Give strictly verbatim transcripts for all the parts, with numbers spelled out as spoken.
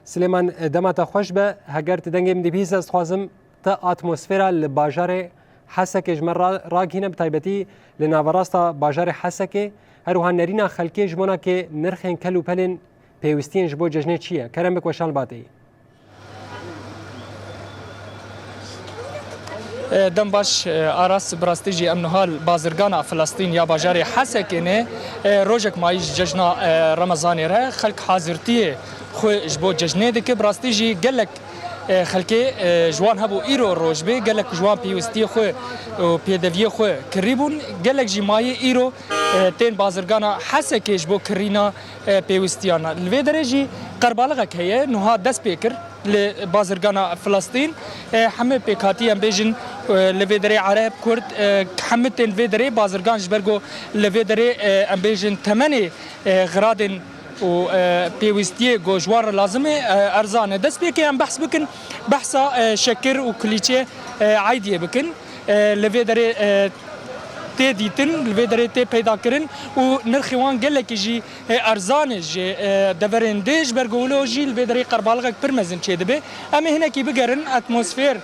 Silêman, dema te xweş be. Heger tu dengê min dibihîse, ez dixwazim te atmosfera li bajarê Hesekê ji me ra-, ragihîne, bi taybetî li naverasta bajarê Hesekê. Her wiha nerîna xelkê ji bona kê nirxên kel û pelên pêwistiyên ji bo cejnê çi ye? Kerem bik weşan li ba te yî. E, dem baş, e, Aras, bi rastî jî em niha li bazirgana Filistîn ya bajarê Hesekê ne. E, rojek mayî ji cejna, e, Remezanê re xelk hazirtiyê xwe ji bo cejnê dike. Bi rastî jî gelek, e, xelkê, e, ji wan hebû îro roj bê, gelek ji wan pêwistiyê xwe û pêdeviyê xwe kirî bûn. Gelek jî mayî îro, e, tên bazirgana Hesekê ji bo kirîna, e, pêwistiyan. Li vê derê jî qerbalixek heye, niha dest pê kir li bazirgana Filistîn. E, hemî pêkhatî em bêjin, e, li vê derê Ereb, Kurd, e, hemî tên vê derê bazirgan ji ber ku li vê derê, e, em bêjin temenê, e, xiradên û, e, pêwîstiyê ku ji wan re lazim e, e, erzan e. Dest pê ke em behs bikin, behsa, e, şekir û kulîçê, e, eydiyê bikin. E, li vê derê, e, tê dîtin, li vê derê tê peyda kirin û nirxê wan gelekî jî, e, erzan e ji, e, deverên dê, ji ber ku wilo jî li vê derê qerbalixek pir mezin çêdibe. Em ê hinekî bigerin atmosfer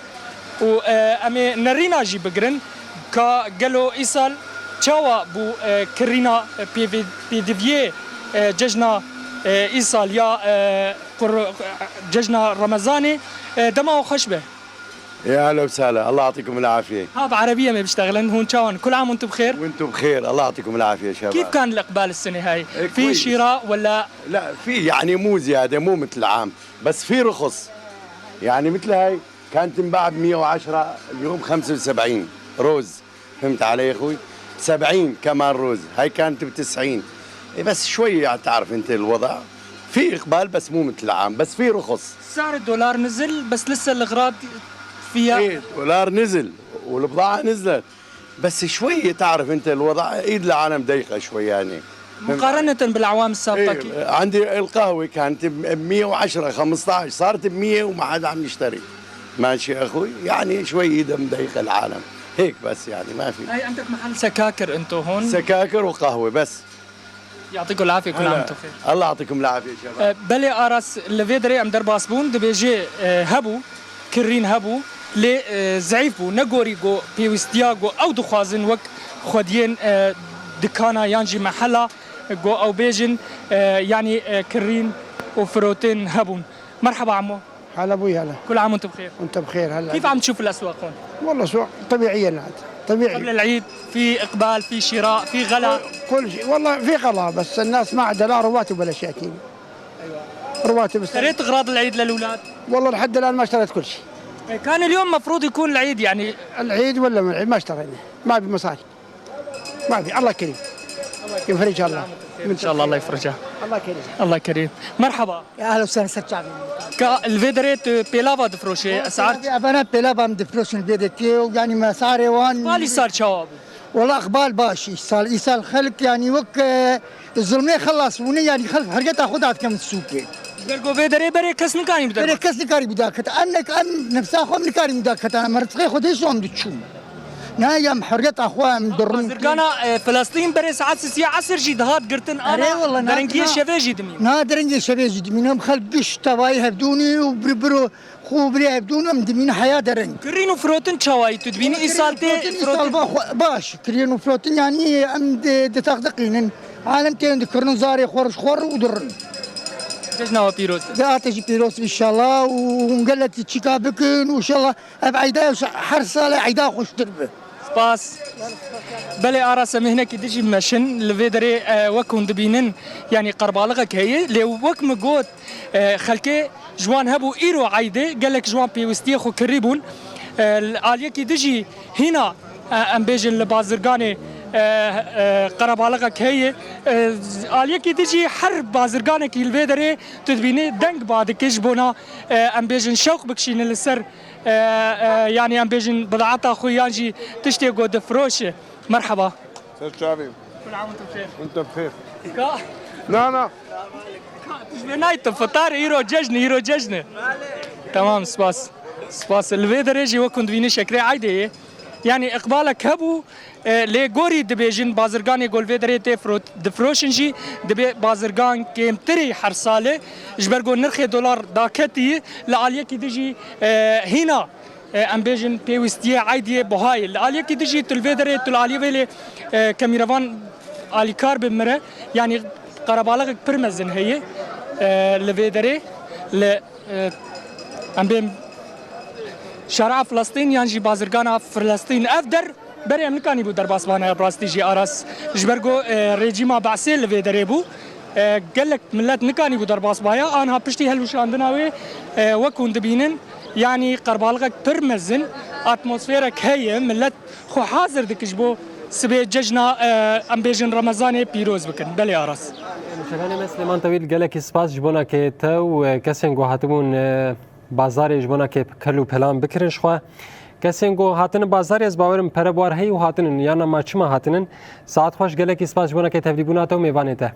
û, e, em ê nerîna jî bigirin ka gelo îsal çawa bû, e, kirîna, e, pêvi-, pêdiviyê, e, cejna, e, îsal ya, e, qur-, cejna Remezanê, e, dema we xweş be. يا أهلا وسهلا، الله يعطيكم العافية. ها، بعربية ما بيشتغلن. هون تشاون، كل عام وانتم بخير. وانتم بخير، الله يعطيكم العافية شباب. كيف كان الإقبال السنة هاي؟ إيه، في كويس. شراء ولا؟ لا، في، يعني مو زيادة، مو مثل العام، بس في رخص. يعني مثل هاي كانت تنباع ب مية وعشرة، اليوم خمسة وسبعين روز. فهمت علي يا أخوي؟ سبعين كمان روز، هاي كانت بتسعين. إيه، بس شوي، يعني، تعرف أنت الوضع، في إقبال بس مو مثل العام، بس في رخص. سعر الدولار نزل، بس لسه الأغراض فيها. إيه، الدولار نزل والبضاعة نزلت، بس شوي، تعرف أنت الوضع، إيد العالم ضيقة شوي، يعني. مقارنة بالأعوام السابقة، إيه، كيف؟ عندي القهوة كانت ب مية وعشرة، خمستاش، صارت ب مية وما حدا عم يشتري. ماشي يا أخوي؟ يعني شوي إيدها مضيقة العالم. هيك بس، يعني، ما في. أي، عندك محل سكاكر أنتو هون؟ سكاكر وقهوة بس. يعطيكم العافية، كل عام هلا. وأنتم بخير. الله يعطيكم العافية شباب. أه، بلي أراس لفيدري أم درباس بون دبيجي، أه، هبو. Kirrîn hebû, lê, e, zeîf bû. Ne gorî ku pêwîstiya ku ew dixwazin wek xwediyên, e, dikana yan jî mehela, e, ku ew bêjin, e, yanî, e, kirrîn û firotên hebûn. Merhaba Emo. هلا أبوي، هلا. كل عام وأنتم بخير. وأنت بخير، هلا. كيف عم تشوف الأسواق هون؟ والله أسواق طبيعية، طبيعي. قبل العيد في إقبال، في شراء، في غلا؟ كل شيء، والله في غلا، بس الناس ما عندها لا رواتب ولا شيء أكيد. رواتب السنة. اشتريت أغراض العيد للأولاد؟ والله لحد الآن ما اشتريت كل شيء. إيه، كان اليوم مفروض يكون العيد، يعني. العيد ولا ما العيد؟ ما اشترينا، ما في مصاري. ما في، الله كريم. يفرجها الله. إن شاء الله، الله يفرجها. الله كريم. الله كريم. مرحبا. يا أهلا وسهلا، سيد شعبي. Ka li vê derê tu pêlava difroşê, esar? Pêlava, evana pêlava em difroşin vê derê û, yani, mesarê wan. Balî sar çawa bû? Wala, îqbal baş, îsal, îsal xelk, yanî, wek, e, zulmê xelas bûne, yanî, xelk hergeta xwe dadikin sûkê. Ji ber ku vê derê berê kes nikarî bide. Berê kes nikarî bide kete. Em nek-, em nefsa xwe em nikarî bide kete. Em rizqê xwe dê ji wan diçûn. Na, em hergeta xwe em dirin. Bazirgana, e, Filistîn berê saet sisiya esir jî dihat girtin. Erê, ana, wala, na, derengiyê na. Şevê jî dimîn. Na, derengiyê şevê jî dimîn. Em xelk giş tevayî hevdûnî û bir, biro Xwe birê hevdûn em dimîne heya dereng. Kirîn û firotin çawayî tu dibînî? Îsal tê firotin, îsal firotin? Ba-, xwe-, baş. Kirîn û firotin, yanî em di, di teqdiqînin. Alem tên dikirin zarê xwe ji xwe re û dirin. Cejna we pîroz. De ate jî pîroz, înşallah, û hûn gelek çîka bikin û înşallah ev eyda her sale eyda xweştir be. Spas. Belê, Aras, em ê hinekî dijî meşin. Li vê derê, e, wek hûn dibînin, yanî qerbalixek heye. Lê wek min got, e, xelkê ji wan hebû îro eydê, gelek ji wan pêwistiyê xwe kirî bûn. E, li aliyekî dijî hîna, e, em bêjin li bazirganê, e, e, qerebalixek heye. E, aliyekî dijî her bazirganekî li vê derê tu dibînî deng ba dike ji bona, e, em bêjin şewq bikişîne li ser E, e, yanî em bêjin bidaeta xwe yan jî tiştê ku difiroşe. Merheba. Ser çavê. Kul am entum bixêr. Entum bixêr. Ka? Na, na. Ka, tu ji vê nayê tu fitar, îro cejn e, îro cejn e. Tamam, spas. Spas. Li vê derê jî wek hûn dibînî şekrê eydê ye. Yanî iqbalek hebû, e, lê gorî dibêjin bazirganê ku li vê derê tê firot-, difiroşin jî dibê bazirgan kêmtirî her salê, ji ber ku nirxê dolar daketî, li aliyekî din jî, e, hîna, e, em bêjin pêwîstiyê eydiyê buhayê. Li aliyekî din jî tu li vê derê, tu li aliyê vê lê, e, kemîrevan alîkar bi min re, yanî qerebalixek pir mezin heye, e, li vê derê, li, e, em bê şara Filistîn yan jî bazirgana Filistîn. Ev der berê em nikanîbû derbas bana rastî jî Aras. Ji ber ku, e, rejîma Be'sê li vê derê bû. E, gelek millet nikanîbû derbas baya. Anha piştî helwişandina wê, e, wek hûn dibînin, yanî qerbalixek pir mezin, atmosferek heye, millet xwe hazir dike ji bo sibê cejna, e, em bêjin Remezanê pîroz bikin. Belê Aras. Nûçevanê me Silêman Tewîl, gelekî spas ji bona ke te û, e, kesên ku hatibûn, e, bazarê ji bona ke kel û pelan bikirin ji xwe. Kesên ku hatine bazarê, ez bawerim pere bi war heye û hatinin, yana ma çima hatinin. Saet xweş, gelekî spas ji bona ke tevlîbûna te û mêvanê te.